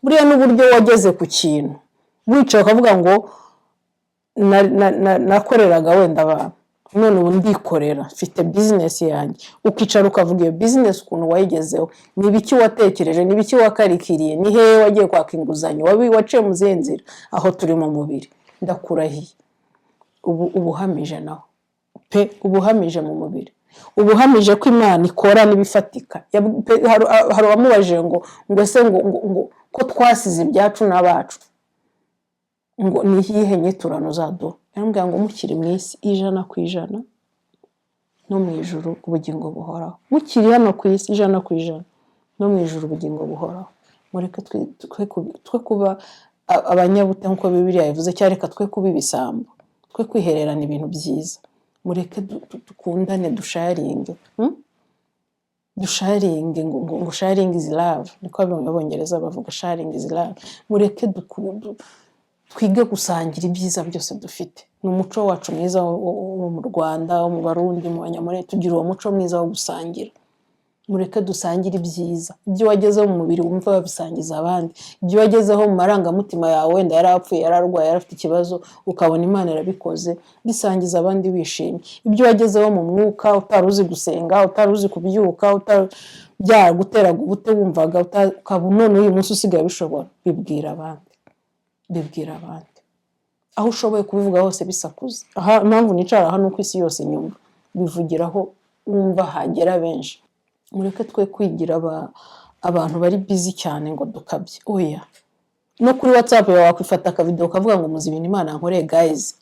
Buriya n'uburyo wageze ku kintu, wicaye ukavuga ngo nakoreraga wenda abantu, none ubu ndikorera, mfite business yanjye, ukicara ukavuga iyo business ukuntu wayigezeho, ni ibiki watekereje, ni ibiki wakarikiriye, ni hehe wagiye kwaka inguzanyo, waciye mu zihe nzira. Aho turi mu mubiri, ndakurahiye, ubu ubuhamije naho pe, ubuhamije mu mubiri, ubuhamije ko Imana ikora n'ibifatika. Hari uwamubajije ngo ese ngo ko twasize ibyacu n'abacu, ngo ni iyihe nyiturano uzaduha? Yaramubwira ngo mukiri mu isi 100%, no mu ijuru ubugingo buhoraho. Mukiri hano ku isi 100%, no mu ijuru ubugingo buhoraho. Mureke twe kuba abanyabute nk'uko Bibiliya yabivuze, cyangwa reka twe kuba ibisambo, twe kwihererana ibintu byiza. Mureke dukundane, dusharinge, Dusharinge, ngo sharing is love, niko Abongereza bavuga, sharing is love. Mureke twige gusangira ibyiza byose dufite. Ni umuco wacu mwiza wo mu Rwanda, wo mu Barundi, mu Banyamurenge, tugira uwo muco mwiza wo gusangira. Mureke dusangire ibyiza. Ibyo wagezeho mu mubiri wumva wabisangiza abandi. Ibyo wagezeho mu marangamutima yawe, wenda yarapfuye, yararwaye, yarafite ikibazo, ukabona Imana irabikoze, bisangiza abandi wishimye. Ibyo wagezeho mu mwuka, utari uzi gusenga, utari uzi kubyuka, byaraguteraga ubute, wumvaga ukaba none uyu munsi usigaye ubishobora, bibwira abandi, bibwira abandi. Aho ushoboye kubivuga hose bisakuza. Aha impamvu nicara hano uko isi yose inyumva, bivugiraho wumva hagera benshi. Mureke twe kwigira abantu bari busy cyane ngo dukabye, oya. No kuri WhatsApp yawe wakwifata akavidewo ukavuga ngo muzi ibintu Imana yankoreye guys,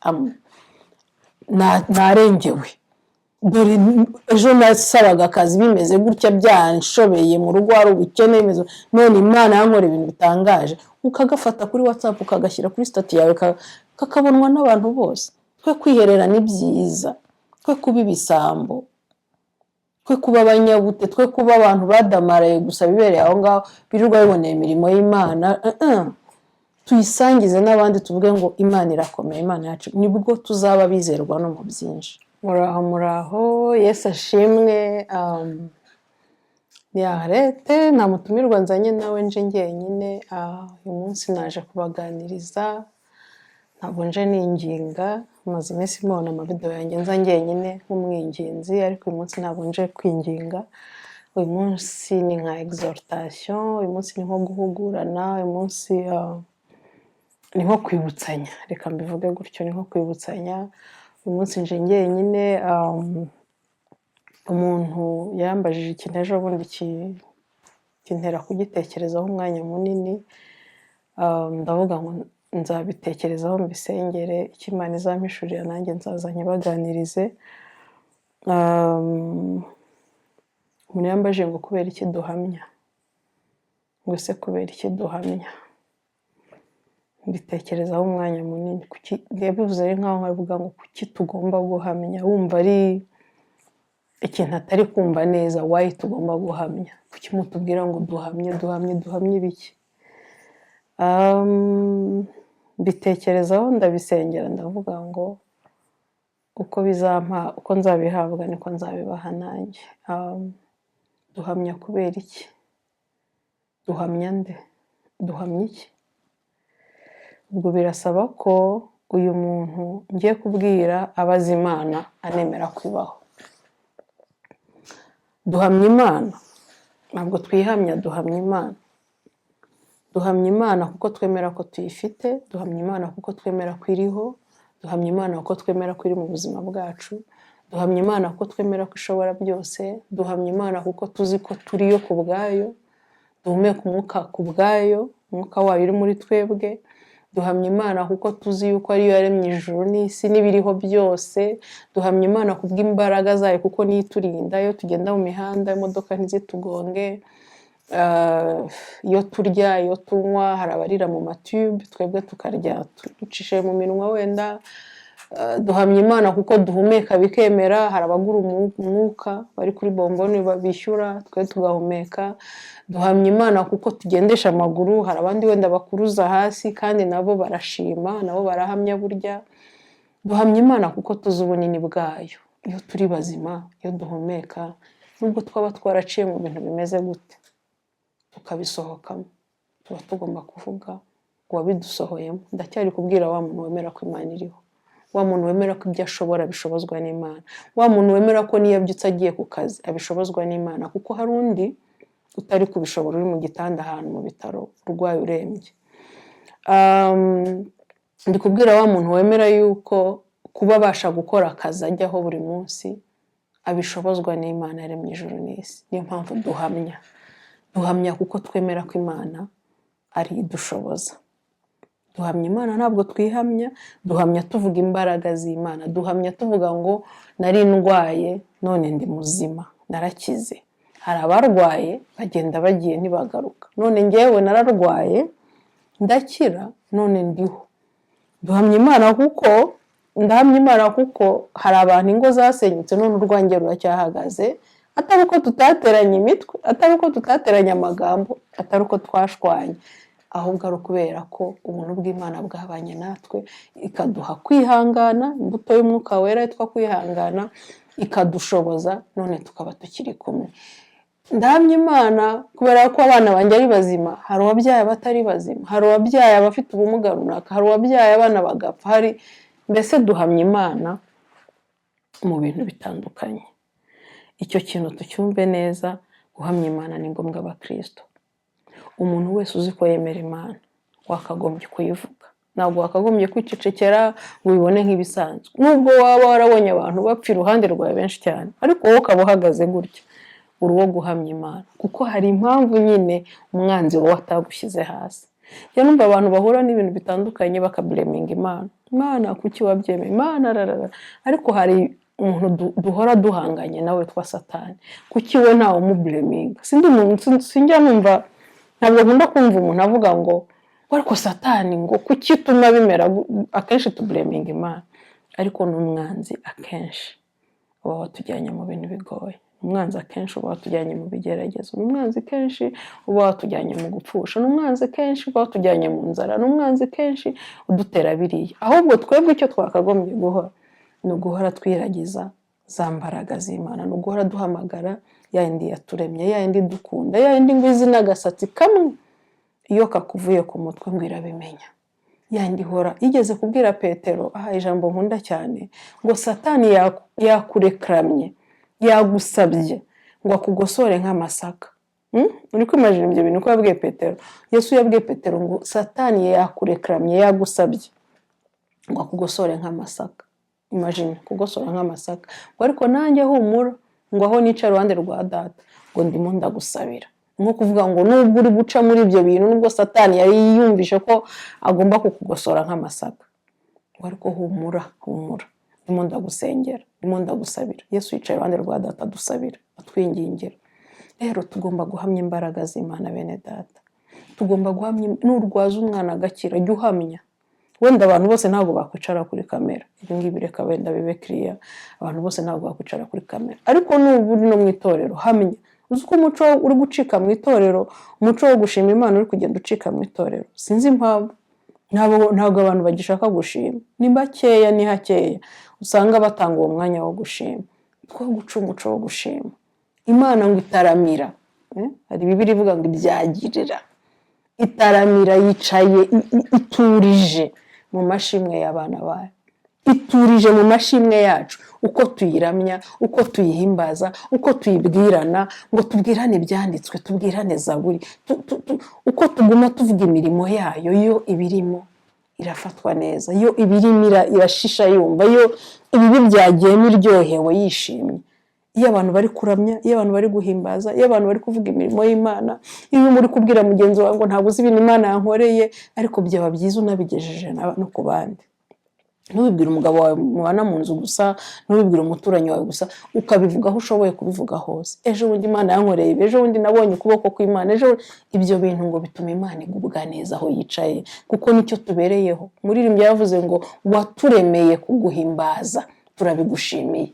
narengewe, dore ejo nasabaga akazi bimeze gutya, byanshobeye, mu rugo hari ubukene bimeze, none Imana yankoreye ibintu bitangaje. Ukagafata kuri WhatsApp ukagashyira kuri status yawe, kakabonwa n'abantu bose. Twe kwiherera ni byiza, twe kuba ibisambo, twe kuba abanyabute, twe kuba abantu badamaraye gusa bibereye aho ngaho, birirwa biboneye imirimo y'Imana. Tuyisangize n'abandi, tuvuge ngo Imana irakomeye, Imana yacu, nibwo tuzaba bizerwa no mu byinshi. Muraho, muraho, Yesu ashimwe. Ni Arete, nta mutumirwa nzanye nawe, nje njyenyine. Uyu munsi naje kubaganiriza, ntabwo nje ninginga. Maze iminsi mubona amavidewo yanjye nza njyenyine nk'umwinginzi, ariko uyu munsi ntabwo nje kwinginga. Uyu munsi ni nka exhortation, uyu munsi ni nko guhugurana, uyu munsi ni nko kwibutsanya, reka mbivuge gutyo, ni nko kwibutsanya. Uyu munsi nje njyenyine. Umuntu yambajije ikintu ejo bundi kintera kugitekerezaho umwanya munini. Ndavuga ngo nzabitekerezaho, mbisengere, icyo Imana izampishurira nanjye nzaza nkibaganirize. Umuntu yambajije ngo kubera iki duhamya, ngo ese kubera iki duhamya? Mbitekerezaho umwanya munini. Kuki yabivuze ari nkaho avuga ngo kuki tugomba guhamya, wumva ari ikintu atari kumva neza. Why tugomba guhamya? Kuki mutubwira ngo duhamye, duhamye, duhamye ibiki? Mbitekerezaho, ndabisengera, ndavuga ngo uko bizampa, uko nzabihabwa niko nzabibaha nanjye. Duhamya kubera iki? Duhamya nde? Duhamya iki? Ubwo birasaba ko uyu muntu ngiye kubwira abaza Imana, anemera kwibaho. Duhamya Imana, ntabwo twihamya, duhamya Imana. Duhamya Imana kuko twemera ko tuyifite, duhamya Imana kuko twemera ko iriho, duhamya Imana kuko twemera ko iri mu buzima bwacu, duhamya Imana kuko twemera ko ishobora byose, duhamya Imana kuko tuzi ko turiyo ku bwayo, duhumeka umwuka ku bwayo, umwuka wayo uri muri twebwe. Duhamya Imana kuko tuzi yuko ariyo yaremye ijuru n'isi n'ibiriho byose. Duhamya Imana kubw'imbaraga zayo, kuko niyo iturinda iyo tugenda mu mihanda, imodoka ntizitugonge. Iyo turya, iyo tunywa, hari abarira mu matube, twebwe tukarya ducishije mu minwa wenda. Duhamya Imana kuko duhumeka bikemera. Hari abagura umwuka bari kuri bomboni bishyura, twe tugahumeka. Duhamya Imana kuko tugendesha amaguru. Hari abandi wenda bakuruza hasi, kandi nabo barashima, nabo barahamya burya. Duhamya Imana kuko tuzi ubunini bwayo. Iyo turi bazima, iyo duhumeka, nubwo twaba twaraciye mu bintu bimeze gute tukabisohokamo, Tuba tugomba kuvuga uwabidusohoyemo. Ndacyari kubwira wa muntu wemera ko Imana iriho, wa muntu wemera ko ibyo ashobora bishobozwa n'Imana, wa muntu wemera ko niyo abyutse agiye ku kazi abishobozwa n'Imana, kuko hari undi utari kubishobora uri mu gitanda ahantu mu bitaro, urwaye, urembye. Ndi kubwira wa muntu wemera yuko kuba abasha gukora akazi ajyaho buri munsi abishobozwa n'Imana yaremye ijuru n'isi. Niyo mpamvu duhamya. Duhamya kuko twemera ko Imana ari idushoboza. Duhamya Imana, ntabwo twihamya. Duhamya tuvuga imbaraga z'Imana. Duhamya tuvuga ngo nari ndwaye none ndi muzima, narakize. Hari abarwaye bagenda bagiye ntibagaruka, none ngewe nararwaye ndakira, none ndiho. Duhamya Imana kuko, ndahamya Imana kuko hari abantu ingo zasenyutse, none urwanjye ruracyahagaze. Atari uko tutateranye imitwe, atari uko tutateranye amagambo, atari uko twashwanye, ahubwo ari ukubera ko ubuntu bw'Imana bwabanye natwe, ikaduha kwihangana, imbuto y'Umwuka Wera yitwa kwihangana, ikadushoboza, none tukaba tukiri kumwe. Ndahamya Imana kubera ko abana banjye ari bazima. Hari uwabyaye abatari bazima, hari uwabyaye abafite ubumuga runaka, hari uwabyaye abana bagapfa, hari mbese. Duhamya Imana mu bintu bitandukanye. Icyo kintu tucyumve neza. Guhamya Imana ni ngombwa, abakristo. Umuntu wese uzi ko yemera Imana wakagombye kuyivuga, ntabwo wakagombye kwicecekera ngo ubibone nk'ibisanzwe. Nubwo waba warabonye abantu bapfa iruhande rwawe benshi cyane, ariko wowe ukaba uhagaze gutya, uri uwo guhamya Imana, kuko hari impamvu nyine umwanzi wowe atagushyize hasi. Njya numva abantu bahura n'ibintu bitandukanye bakablaminga Imana: "Imana, kuki wabyemeye? Imana, rarara." Ariko hari umuntu duhora duhanganye nawe witwa Satani. Kuki we ntawe umublaminga? Sindi umuntu, sinjya numva, ntabwo nkunda kumva umuntu avuga ngo ariko Satani, ngo kuki ituma bimera. Akenshi tublaminga Imana, ariko ni umwanzi akenshi uba watujyanye mu bintu bigoye. Umwanzi akenshi uba watujyanye mu bigeragezo, ni umwanzi kenshi uba watujyanye mu gupfusha, ni umwanzi kenshi uba watujyanye mu nzara, ni umwanzi kenshi udutera biriya. Ahubwo twebwe icyo twakagombye guhora ni uguhora twiragiza za mbaraga z'Imana, ni uguhora duhamagara ya yindi yaturemye, ya yindi idukunda, ya yindi ngo izi n'agasatsi kamwe iyo kakuvuye ku mutwe ngo irabimenya, ya yindi ihora yigeze kubwira Petero, aha ijambo nkunda cyane, ngo Satani yakurekamye, yagusabye ngo akugosore nk'amasaka. Uri kwimagina ibyo bintu ko yabwiye Petero? Yesu yabwiye Petero ngo Satani yakurekamye, yagusabye ngo akugosore nk'amasaka. Imagine kugosora nk'amasaka! Ngo ariko nanjye humura, ngo aho nica iruhande rwa Data, ngo ndimo ndagusabira. Nko kuvuga ngo nubwo uri guca muri ibyo bintu, nubwo Satani yari yumvishe ko agomba kukugosora nk'amasaka, ngo ariko humura, humura, ndimo ndagusengera, ndimo ndagusabira. Yesu yicaye iruhande rwa Data adusabira, atwingingira. Rero tugomba guhamya imbaraga z'Imana, bene Data. Tugomba guhamya. Nurwaza umwana agakira, jya uhamya. Wenda abantu bose ntabwo bakwicara kuri kamera, ibi ngibi reka wenda bibe kiriya, abantu bose ntabwo bakwicara kuri kamera, ariko nuba uri no mu itorero, hamya. Uzi ko umuco uri gucika mu itorero, umuco wo gushima Imana uri kugenda ucika mu itorero? Sinzi impamvu. Ntabwo abantu bagishaka gushima, ni bakeya, ni hakeya usanga batanga uwo mwanya wo gushima. Two guca umuco wo gushima Imana, ngo itaramira. Hari Bibiliya ivuga ngo ibyagirira, itaramira, yicaye iturije mu mashimwe y'abana bayo, iturije mu mashimwe yacu, uko tuyiramya, uko tuyihimbaza, uko tuyibwirana, ngo tubwirane ibyanditswe, tubwirane zaburi, uko tuguma tuvuga imirimo yayo, yo ibirimo irafatwa neza, yo ibirimo irashisha yumva, yo ibibi byagiyemo iryohewe, yishimye. Iyo abantu bari kuramya, iyo abantu bari guhimbaza, iyo abantu bari kuvuga imirimo y'Imana, iyo muri kubwira mugenzi wawe ngo ntabwo uzi ibintu Imana yankoreye, ariko byaba byiza unabigejeje no ku bandi. Ntubibwire umugabo wawe mubana mu nzu gusa, ntubibwire umuturanyi wawe gusa, ukabivuga aho ushoboye kubivuga hose. Ejo bundi Imana yankoreye ibi, ejo bundi nabonye ukuboko kw'Imana, ejo ibyo bintu ngo bituma Imana igubwa neza aho yicaye, kuko nicyo tubereyeho. Umuririmbyi yavuze ngo waturemeye kuguhimbaza, turabigushimiye.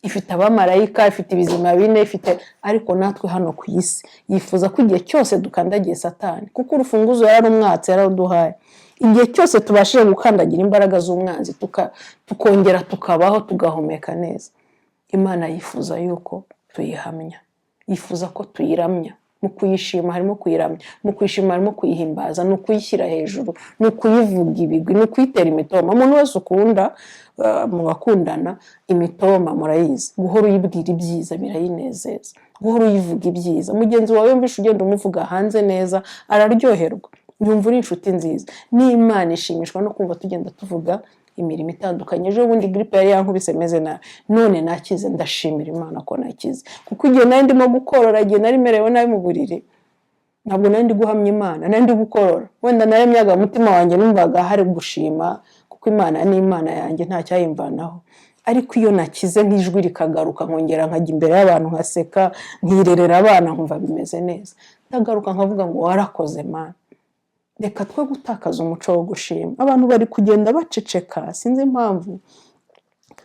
Ifite abamarayika, ifite ibizima bine, ifite, ariko natwe hano ku isi yifuza ko igihe cyose dukandagiye Satani, kuko urufunguzo yararumwatse, yararuduhaye, igihe cyose tubashije gukandagira imbaraga z'umwanzi, tukongera tukabaho, tugahumeka neza, Imana yifuza yuko tuyihamya, yifuza ko tuyiramya. Mu kuyishima harimo kuyiramya, mu kuyishima harimo kuyihimbaza, ni ukuyishyira hejuru, ni ukuyivuga ibigwi, ni ukuyitera imitoma. Umuntu wese ukunda, mu bakundana, imitoma murayizi. Guhora uyibwira ibyiza birayinezeza, guhora uyivuga ibyiza. Mugenzi wawe yumvishe ugenda umuvuga hanze neza, araryoherwa, yumva uri inshuti nziza. N'Imana ishimishwa no kumva tugenda tuvuga imirimo itandukanye. Ejo bundi grippe yari yankubise meze nabi, none nakize. Ndashimira Imana ko nakize, kuko igihe nari ndimo gukorora, igihe nari merewe nabi mu buriri, ntabwo nari ndi guhamya Imana, nari ndi gukorora. Wenda naremyaga umutima wanjye, numvaga hari gushima, kuko Imana ni Imana yanjye, nta cyayimvanaho. Ariko iyo nakize, nk'ijwi rikagaruka, nkongera nkajya imbere y'abantu, nkaseka, nkirerera abana, nkumva bimeze neza, ndagaruka nkavuga ngo warakoze, Mana. Reka twe gutakaza umuco wo gushima. Abantu bari kugenda baceceka, sinzi impamvu.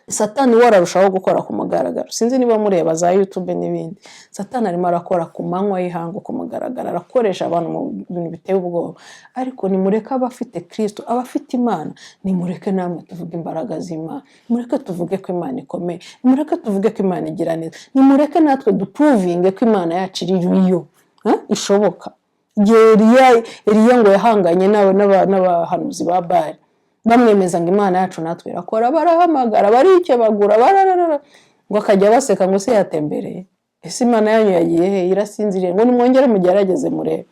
Satani we ararushaho gukora ku mugaragaro. Sinzi niba mureba za YouTube n'ibindi. Satani arimo arakora ku manywa y'ihangu, ku mugaragaro, arakoresha abantu mu bintu biteye ubwoba. Ariko nimureke abafite Kirisito, abafite Imana, nimureke namwe tuvuge imbaraga z'Imana, nimureke tuvuge ko Imana ikomeye, nimureke tuvuge ko Imana igira neza, nimureke natwe duprovinge ko Imana yacu iri yo ishoboka. Igihe Eliya ngo yahanganye n'abahanuzi ba Bali, bamwemeza ngo Imana yacu natwe irakora, barahamagara, barikebagura, bararara, ngo akajya baseka ngo se yatembereye, ese Imana yanyu yagiye he? Irasinziriye. Ngo nimwongere mugerageze murebe.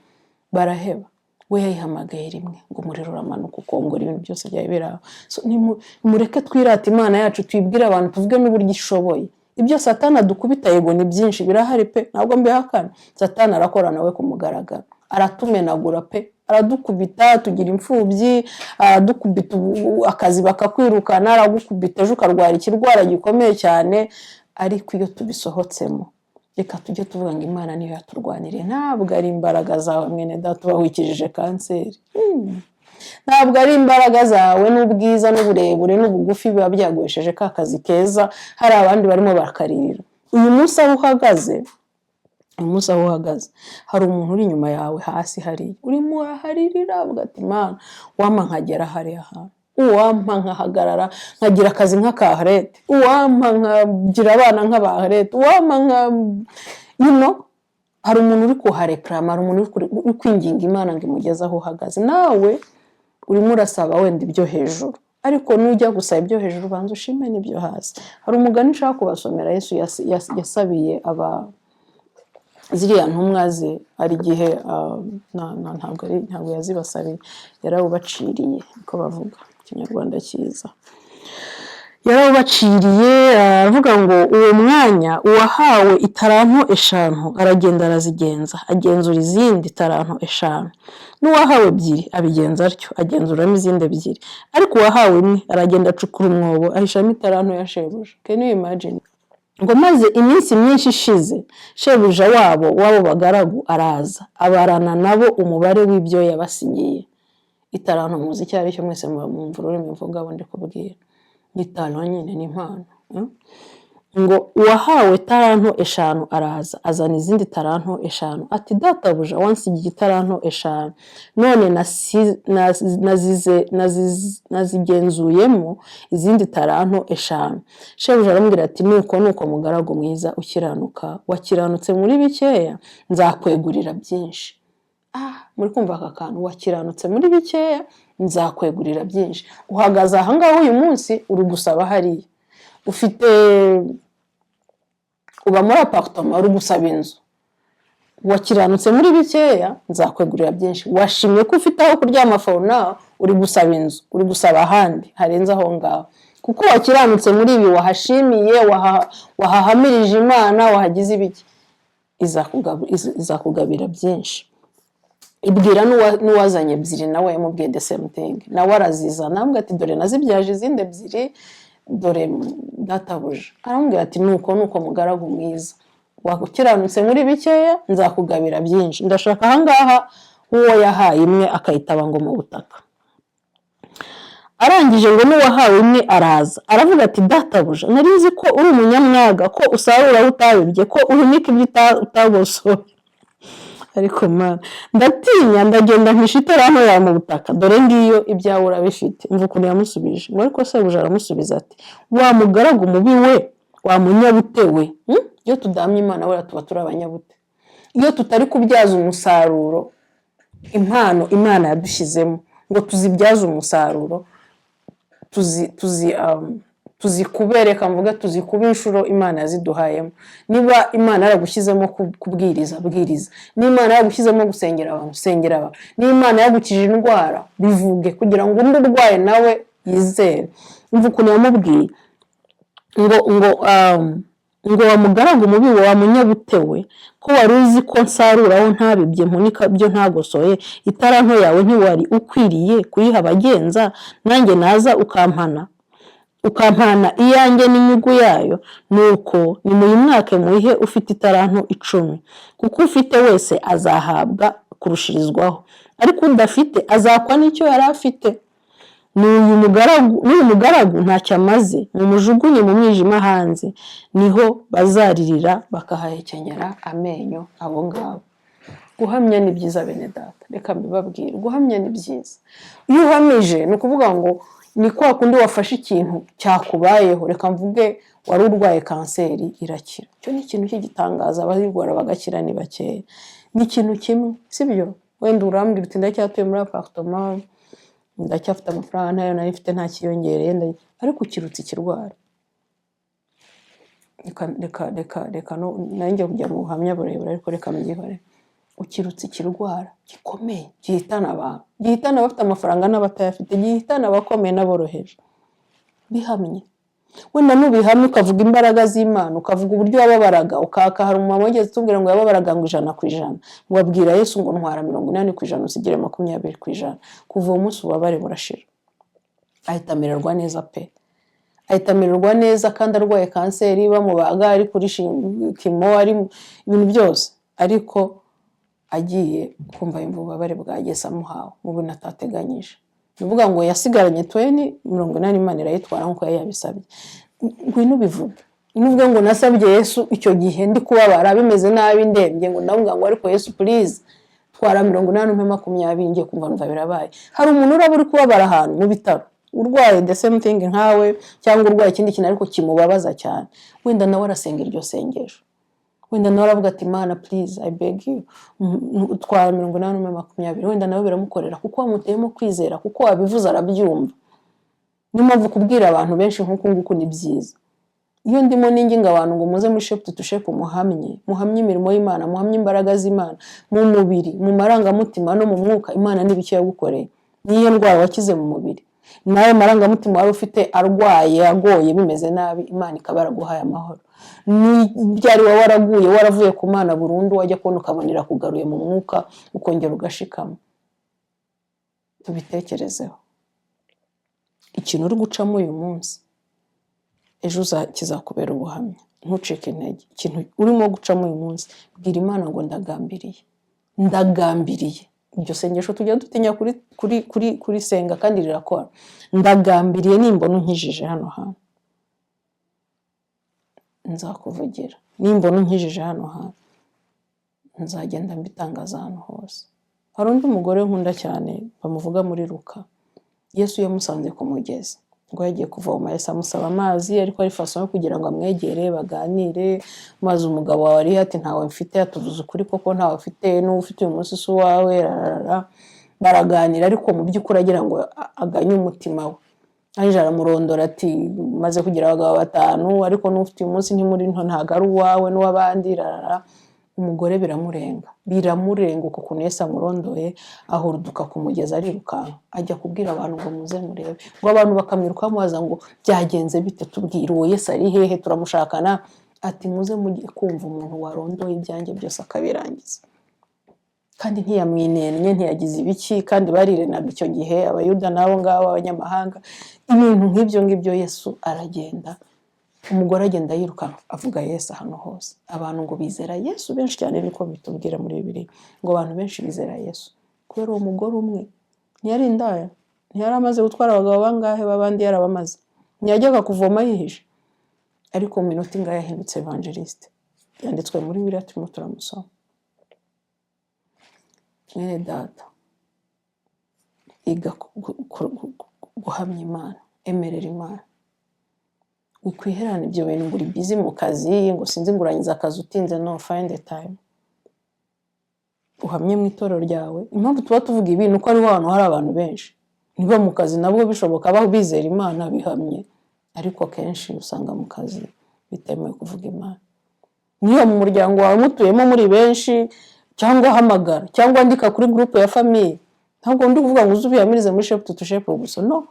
Baraheba. We yayihamagaye rimwe, ngo umuriro uramanuka ukongora ibintu byose byari biri aho. So, nimureke twirate Imana yacu, twibwire abantu, tuvuge n'uburyo ishoboye. Ibyo Satani adukubita, yego, ni byinshi, birahari pe, ntabwo mbihakana. Satani arakora nawe ku mugaragaro, aratumenagura pe, aradukubita, tugira imfubyi, aradukubita, akazi bakakwirukana, aragukubita, ejo ukarwara ikirwara gikomeye cyane. Ariko iyo tubisohotsemo, reka tujye tuvuga ngo Imana niyo yaturwaniriye, ntabwo ari imbaraga zawe. Mwene data uba wikijije kanseri, ntabwo ari imbaraga zawe n'ubwiza n'uburebure n'ubugufi biba byaguhesheje ka kazi keza. Hari abandi barimo bakaririra. Uyu munsi aho uhagaze, uyu munsi aho uhagaze, hari umuntu uri inyuma yawe hasi hariya urimo uraharirira, avuga ati: "Imana, wampa nkagera hariya hantu, uwampa nkahagarara nkagira akazi nk'aka Harete, uwampa nkagira abana nk'aba Harete, uwampa nka you know." Hari umuntu uri kuharekarama, hari umuntu uri kwinginga Imana ngo imugeze aho uhagaze. Nawe urimo urasaba wenda ibyo hejuru, ariko nujya gusaba ibyo hejuru, banza ushime n'ibyo hasi. Hari umugani nshaka kubasomera Yesu yasabiye aba ziriya ntumwa ze. Hari igihe ntabwo yazibasabiye, yarawubaciriye, niko bavuga Ikinyarwanda cyiza. Yarawubaciriye, aravuga ngo uwo mwanya uwahawe itaranto 5 aragenda, arazigenza, agenzura izindi taranto 5. N'uwahawe 2 abigenza atyo, agenzuramo izindi 2. Ariko uwahawe imwe aragenda, acukura umwobo, ahishamo itaranto ya shebuja. Can you imagine? Ngo maze iminsi myinshi ishize, shebuja wabo w'abo bagaragu araza, abarana nabo umubare w'ibyo yabasinyiye. Itaranto muzi icyo ari cyo mwese? Mwumva ururimi mvuga, abo ndi kubwira, ni taranto nyine, ni impano. Ngo uwahawe taranto 5 araza, azana izindi taranto 5, ati: "Databuja, wansigiye itaranto 5, none nazigenzuyemo izindi taranto 5." Shebuja aramubwira ati: "Nuko nuko, mugaragu mwiza ukiranuka, wakiranutse muri bikeya, nzakwegurira byinshi." Ah, muri kumva aka kantu? Wakiranutse muri bikeya, nzakwegurira byinshi. Uhagaze aha ngaha uyu munsi, uri gusaba hariya. Ufite, uba muri appartement, uri gusaba inzu. Wakiranutse muri bikeya, nzakwegurira byinshi. Washimye ko ufite aho kuryama for now, uri gusaba inzu, uri gusaba ahandi harenze aho ngaho, kuko wakiranutse muri ibi, wahashimiye, wahahamirije Imana, wahagize ibiki, izakugabira byinshi. Ibwira n'uwazanye 2, nawe yamubwiye the same thing. Nawe arazizana, aramubwira ati: "Dore nazibyaje izindi 2, dore databuja." Aramubwira ati: "Nuko nuko, mugaragu mwiza, wakiranutse muri bikeya, nzakugabira byinshi." Ndashaka ahangaha uwo yahaye imwe akayitaba ngo mu butaka. Arangije ngo n'uwahawe imwe araza, aravuga ati: "Databuja, nari nzi ko uri umunyamwaga, ko usarura aho utabibye, ko uhunika ibyo utagosoye. Ariko Mana, ndatinya, ndagenda mpisha itaranto yawe mu butaka. Dore ngiyo, ibyawe urabifite." Umva ukuntu yamusubije. Ngo ariko sebuja aramusubiza ati: "Wa mugaragu mubi we, wa munyabute we." Iyo tudahamya Imana wera, tuba turi abanyabute. Iyo tutari kubyaza umusaruro impano Imana yadushyizemo ngo tuzibyaze umusaruro, tuzi tuzikubereka, mvuge tuzikuba inshuro Imana yaziduhayemo. Niba Imana yaragushyizemo kubwiriza, bwiriza. Niba Imana yaragushyizemo gusengera abantu, sengera abantu. Niba Imana yagukije indwara, bivuge kugira ngo undi urwaye nawe yizere. Umva ukuntu yamubwiye ngo "Wa mugaragu mubi, wa munyabute we, ko wari uzi ko nsarura aho ntabibye, mpunika ibyo ntagosoye, itaranto yawe ntiwari ukwiriye kuyiha abagenza, nanjye naza ukampana iyanjye n'inyungu yayo? Nuko nimuyimwake, muyihe ufite itaranto 10, kuko ufite wese azahabwa kurushirizwaho, ariko udafite azakwa n'icyo yari afite. N'uyu mugaragu ntacyo amaze, mumujugunye mu mwijima hanze, niho bazaririra bakahahekenyera amenyo." Abo ngabo, guhamya ni byiza, bene data, reka mbibabwire. Guhamya ni byiza. Iyo uhamije, ni ukuvuga ngo ni kwa kundi wafashe ikintu cyakubayeho. Reka mvuge wari urwaye kanseri irakira. Icyo ni ikintu cy'igitangaza, abayirwara bagakira ni bakeya. Ni ikintu kimwe, sibyo? Wenda urambwira uti "Ndacyatuye muri appartement, ndacyafite amafaranga ntayo nari mfite, nta kiyongereye," ariko ukirutse ikirwara. Reka reka reka reka no nanjye kujya mu buhamya burebure, ariko reka mbyihore. Ukirutse ikirwara gikomeye gihitana abantu, gihitana abafite amafaranga n'abatayafite, gihitana abakomeye n'aboroheje. Bihamye. Wenda nubihamye, ukavuga imbaraga z'Imana, ukavuga uburyo wababaraga, ukaka. Hari umumama wigeze tubwira ngo yababaraga ngo 100%, ngo abwira Yesu ngo "Ntwara 80%, usigire 20%." Kuva uwo munsi ububabare burashira, ahita amererwa neza pe, ahita amererwa neza kandi arwaye kanseri, bamubaga, ari kuri chemo, ari ibintu byose, ariko agiye kumva yumva ububabare bwageze amuhawe mu bintu atateganyije. Ni ukuvuga ngo yasigaranye 20, 80 Imana irayitwara nk'uko yari yabisabye. Ngwino ubivuge, nuvuge ngo "Nasabye Yesu icyo gihe ndi kubabara, bimeze nabi, ndembye," ngo ndavuga ngo "Ariko Yesu, please, twara 80 umpe 20, ngiye kumva numva birabaye." Hari umuntu uraba uri kubabara ahantu mu bitaro, urwaye the same thing nkawe, cyangwa urwaye ikindi kintu ariko kimubabaza cyane. Wenda nawe arasenga iryo sengesho, wenda nawe aravuga ati "Imana, please, I beg you, twara 80 umpe 20." Wenda nawe biramukorera kuko wamuteyemo kwizera, kuko wabivuze arabyumva. Niyo mpamvu kubwira abantu benshi nk'uku nguku ni byiza. Iyo ndimo ninginga abantu ngo muze muri Shape to Shape, muhamye, muhamye imirimo y'Imana, muhamye imbaraga z'Imana mu mubiri, mu marangamutima no mu mwuka. Imana n'ibiki yagukoreye, niyo ndwara wakize mu mubiri, nawe marangamutima wari ufite arwaye, agoye, bimeze nabi, Imana ikaba yaraguhaye amahoro. N'ibyari wowe waraguye, waravuye ku Mana burundu, wajya kubona ukabona irakugaruye mu mwuka, ukongera ugashikama. Tubitekerezeho. Ikintu uri gucamo uyu munsi, ejo kizakubera ubuhamya. Ntucike intege. Ikintu urimo gucamo uyu munsi, bwira Imana ngo "Ndagambiriye, ndagambiriye." Iryo sengesho tujya dutinya kurisenga kandi rirakora. "Ndagambiriye, nimbona unkijije hano hantu nzakuvugira, nimbona unkijije hano hantu nzagenda mbitangaza ahantu hose." Hari undi mugore nkunda cyane bamuvuga muri Luka. Yesu yamusanze ku mugezi, ngo yagiye kuvoma, Yesu amusaba amazi, ariko ari façon yo kugira ngo amwegere baganire. "Maze umugabo wawe ari?" Ati "Ntawe mfite." "Atuvuze ukuri koko, ntawe ufite, n'uwo ufite uyu munsi si uwawe." Rarara, baraganira, ariko mu by'ukuri agira ngo aganye umutima we. Arangije aramurondora ati "Maze kugira abagabo batanu, ariko n'ufite uyu munsi ntimuri nto, ntabwo ari uwawe n'uw'abandi." Rarara. Umugore biramurenga, biramurenga uko kuntu Yesu amurondoye. Ahuruduka ku mugezi, arirukanka ajya kubwira abantu ngo "Muze murebe." Ngo abantu bakamwiruka bamubaza ngo "Byagenze bite? Tubwire, uwo Yesu ari hehe? Turamushakana." Ati "Muze mujye kumva umuntu warondoye ibyanjye byose akabirangiza." Kandi ntiyamwinennye, ntiyagize ibiki, kandi barirenaga icyo gihe, Abayuda n'abo ngabo, abanyamahanga, ibintu nk'ibyo ngibyo. Yesu aragenda, umugore agenda yirukanka avuga Yesu ahantu hose. Abantu ngo bizera Yesu benshi cyane, niko bitubwira muri Bibiliya, ngo abantu benshi bizera Yesu kubera uwo mugore umwe. Ntiyari indaya? Ntiyari amaze gutwara abagabo bangahe b'abandi? Yarabamaze. Ntiyajyaga kuvoma yihishe? Ariko mu minota ingahe yahindutse évangéliste, yanditswe muri Bibiliya, turimo turamusoma. Mwene data, iga guhamya Imana, emerera Imana. Wikwiherana ibyo bintu ngo uri busy mu kazi, ngo sinzi ngo urangiza akazi utinze. No, find the time. Uhamye mu itorero ryawe. Impamvu tuba tuvuga ibi ni uko ariho hantu hari abantu benshi. Niba mu kazi nabwo bishoboka, abaho bizera Imana bihamye, ariko akenshi usanga mu kazi bitemewe kuvuga Imana. Niba mu muryango wawe mutuyemo muri benshi, cyangwa hamagara, cyangwa andika kuri groupe ya famille. Ntabwo ndi kuvuga ngo uze ubihamirize muri Shape to Shape gusa, no,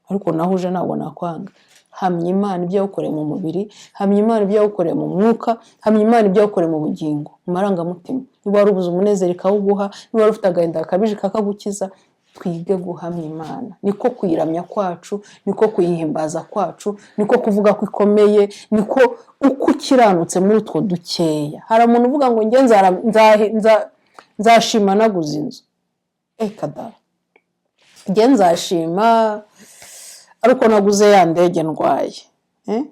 ariko naho uje ntabwo nakwanga. Hamya Imana ibyo yagukoreye mu mubiri, hamya Imana ibyo yagukoreye mu mwuka, hamya Imana ibyo yagukoreye mu bugingo, mu marangamutima. Niba wari ubuze umunezero, ikawuguha. Niba wari ufite agahinda gakabije, kakagukiza. Twige guhamya Imana, niko kuyiramya kwacu, niko kuyihimbaza kwacu, niko kuvuga ko ikomeye, niko uko ukiranutse muri utwo dukeya. Hari umuntu uvuga ngo njye nzashima naguze inzu, eka da, njye nzashima ari uko naguze ya ndege ndwaye, eh?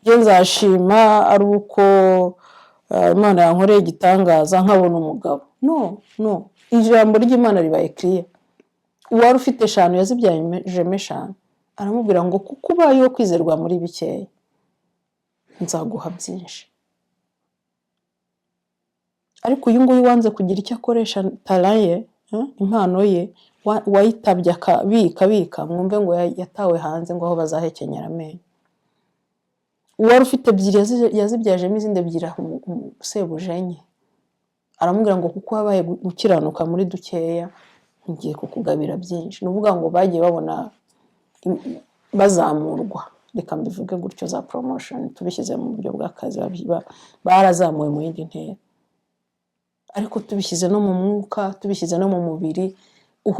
Njye nzashima ari uko Imana yankoreye igitangaza nkabona umugabo. No, no, ijambo ry'Imana ribaye kiriya. Uwari ufite eshanu yazibyajemo eshanu. Aramubwira ngo kuko ubaye uwo kwizerwa muri bikeya, nzaguha byinshi. Ariko uyu nguyu wanze kugira icyo akoresha talent ye, impano ye, wayitabye akabika abika, mwumve ngo yatawe hanze, ngo aho bazahekenyera amenyo. Uwari ufite ebyiri yazibyajemo izindi ebyiri, aha sebuja enye. Aramubwira ngo kuko wabaye gukiranuka muri dukeya, ngiye kukugabira byinshi. Ni ukuvuga ngo bagiye babona bazamurwa, reka mbivuge gutyo, za promotion, tubishyize mu buryo bw'akazi, barazamuwe mu yindi ntera. Ariko tubishyize no mu mwuka, tubishyize no mu mubiri,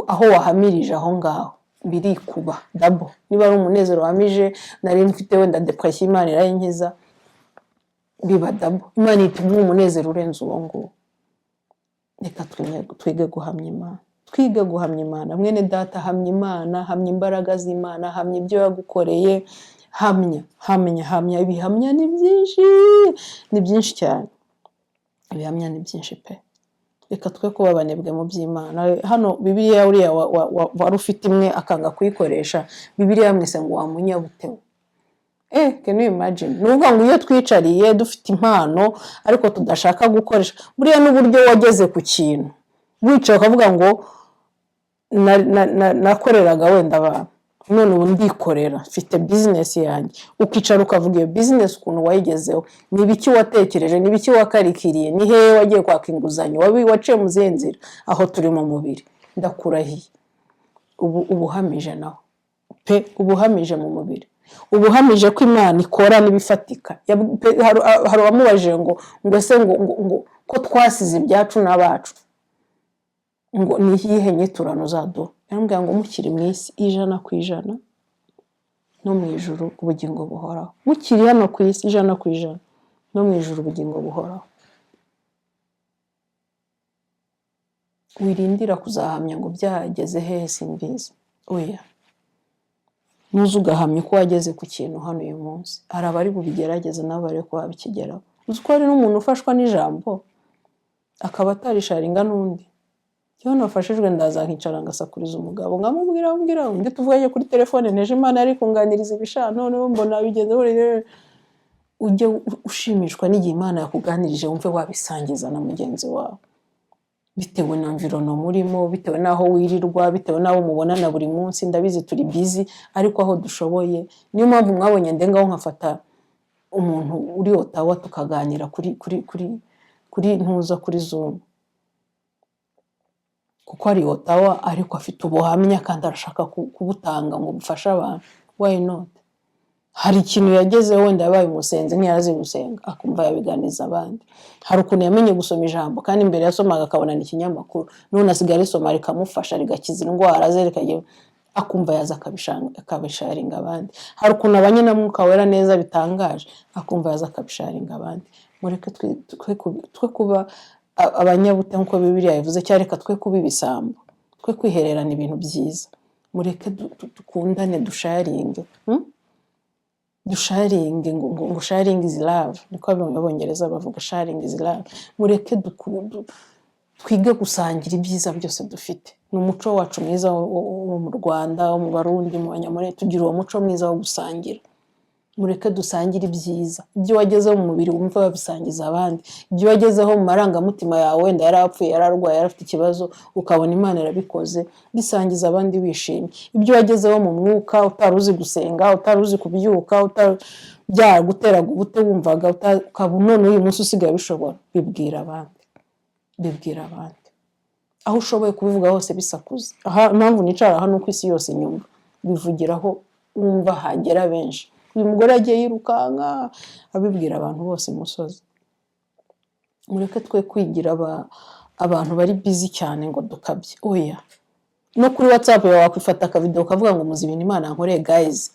aho wahamirije aho ngaho birikuba double. Niba ari umunezero wahamije, nari mfite wenda depression, Imana irayinkiza, biba double. Imana ihita iguha umunezero urenze uwo nguwo. Reka twige guhamya Imana, twige guhamya Imana. Mwene data, hamya Imana, hamya imbaraga z'Imana, hamya ibyo yagukoreye, hamya, hamya, hamya. Ibihamya ni byinshi, ni byinshi cyane, ibihamya ni byinshi pe. Reka twe kuba abanebwe mu by'Imana. Hano Bibiliya, uriya wari ufite imwe akanga kuyikoresha, Bibiliya yamwise ngo wa munyabutewe. Can you imagine? Ni ukuvuga ngo iyo twicariye dufite impano ariko tudashaka gukoresha, buriya n'uburyo wageze ku kintu, wicaye ukavuga ngo nakoreraga wenda abantu, none ubu ndikorera, mfite business yanjye, ukicara ukavuga iyo business ukuntu wayigezeho, ni ibiki watekereje, ni ibiki wakarikiriye, ni hehe wagiye kwaka inguzanyo, waciye mu zihe nzira. Aho turi mu mubiri, ndakurahiye, ubu ubuhamije naho pe, ubuhamije mu mubiri, ubuhamije ko Imana ikora n'ibifatika. Hari uwamubajije ngo ese ngo ko twasize ibyacu n'abacu, ngo ni iyihe nyiturano uzaduha? Yaramubwira ngo mukiri mu isi, 100%, no mu ijuru ubugingo buhoraho. Mukiri hano ku isi, 100%, no mu ijuru ubugingo buhoraho. Wirindira kuzahamya ngo byageze hehe simbizi, oya. Nuza ugahamya uko wageze ku kintu hano uyu munsi, hari abari bubigerageze nabo barebe ko wabikigeraho. Uzi ko hari n'umuntu ufashwa n'ijambo akaba atarisharinga n'undi? Iyo nafashijwe, ndaza nkicara ngasakuriza umugabo, nkamubwira, mbwira undi tuvuganye kuri telefone, nteje Imana yari kunganiriza ibisha, noneho mbona bigeze. Ujye ushimishwa n'igihe Imana yakuganirije, wumve wabisangiza na mugenzi wawe, bitewe na environnement murimo, bitewe n'aho wirirwa, bitewe n'abo mubonana buri munsi. Ndabizi turi busy, ariko aho dushoboye. Niyo mpamvu mwabonye ndengaho nkafata umuntu uri Ottawa, tukaganira kuri ntuza, kuri Zoom, kuko ari Ottawa ariko afite ubuhamya kandi arashaka kubutanga ngo bufashe abantu. Why not? Hari ikintu yagezeho, wenda yabaye umusenzi, ntiyarazi gusenga, akumva yabiganiza abandi. Hari ukuntu yamenye gusoma ijambo, kandi imbere yasomaga akabona ni ikinyamakuru, none asigaye arisoma rikamufasha, rigakiza indwara ze, rikajya, akumva yaza akabisharinga abandi. Hari ukuntu abanye na Mwuka Wera neza bitangaje, akumva yaza akabisharinga abandi. Mureke twe kuba abanyabute nk'uko Bibiliya yabivuze, cyangwa reka twe kuba ibisambo, twe kwihererana ibintu byiza. Mureke dukundane, dusharinge, Dusharinge, ngo sharing is love, niko Abongereza bavuga, sharing is love. Mureke twige gusangira ibyiza byose dufite. Ni umuco wacu mwiza wo mu Rwanda, wo mu Barundi, mu Banyamurenge. Tugira uwo muco mwiza wo gusangira. Mureke dusangire ibyiza. Ibyo wagezeho mu mubiri wumva wabisangiza abandi, ibyo wagezeho mu marangamutima yawe, wenda yarapfuye, yararwaye, yarafite ikibazo, ukabona Imana irabikoze, bisangiza abandi wishimye. Ibyo wagezeho mu mwuka, utari uzi gusenga, utari uzi kubyuka, byaraguteraga ubute, wumvaga ukaba none uyu munsi usigaye ubishobora, bibwira abandi, bibwira abandi aho ushoboye kubivuga hose, bisakuza. Aha impamvu nicara hano uko isi yose inyumva, bivugiraho wumva hagera benshi. Uyu mugore yagiye yirukanka abibwira abantu bose imusozi. Mureke twe kwigira abantu bari busy cyane ngo dukabye. Oya, no kuri WhatsApp yawe wakwifata akavidewo ukavuga ngo: "Muzi ibintu Imana yankoreye, guys,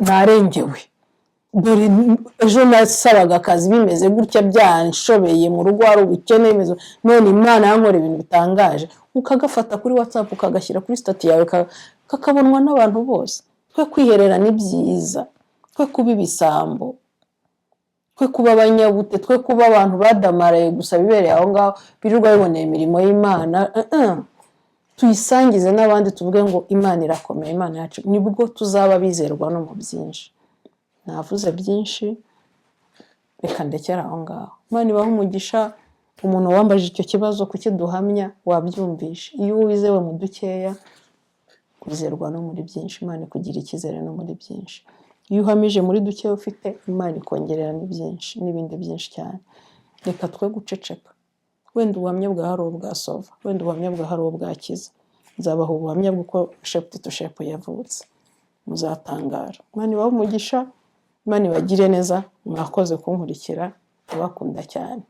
narengewe. Dore ejo nasabaga akazi bimeze gutya, byanshobeye, mu rugo hari ubukene bimeze, none Imana yankoreye ibintu bitangaje." Ukagafata kuri WhatsApp, ukagashyira kuri status yawe, kakabonwa n'abantu bose. Twe kwiherera ni byiza, twe kuba ibisambo, twe kuba abanyabute, twe kuba abantu badamaraye gusa bibereye aho ngaho, birirwa biboneye imirimo y'Imana. Tuyisangize n'abandi, tuvuge ngo Imana irakomeye, Imana yacu. Nibwo tuzaba bizerwa no mu byinshi. Navuze byinshi, reka ndekere aho ngaho. Imana ibahe umugisha. Umuntu wambajije icyo kibazo, kuki duhamya, wabyumvishe. Iyo wizewe mu dukeya, wizerwa no muri byinshi. Imana ikugira icyizere no muri byinshi. Iyo uhamije muri duke ufite, Imana ikongerera ni byinshi n'ibindi byinshi cyane. Reka twe guceceka. Wenda ubuhamya bwa hari uwo bwasova, wenda ubuhamya bwa hari uwo bwakiza. Nzabaha ubuhamya bw'uko Shape to Shape yavutse, muzatangara. Imana ibahe umugisha, Imana ibagire neza. Mwakoze kunkurikira, ndabakunda cyane.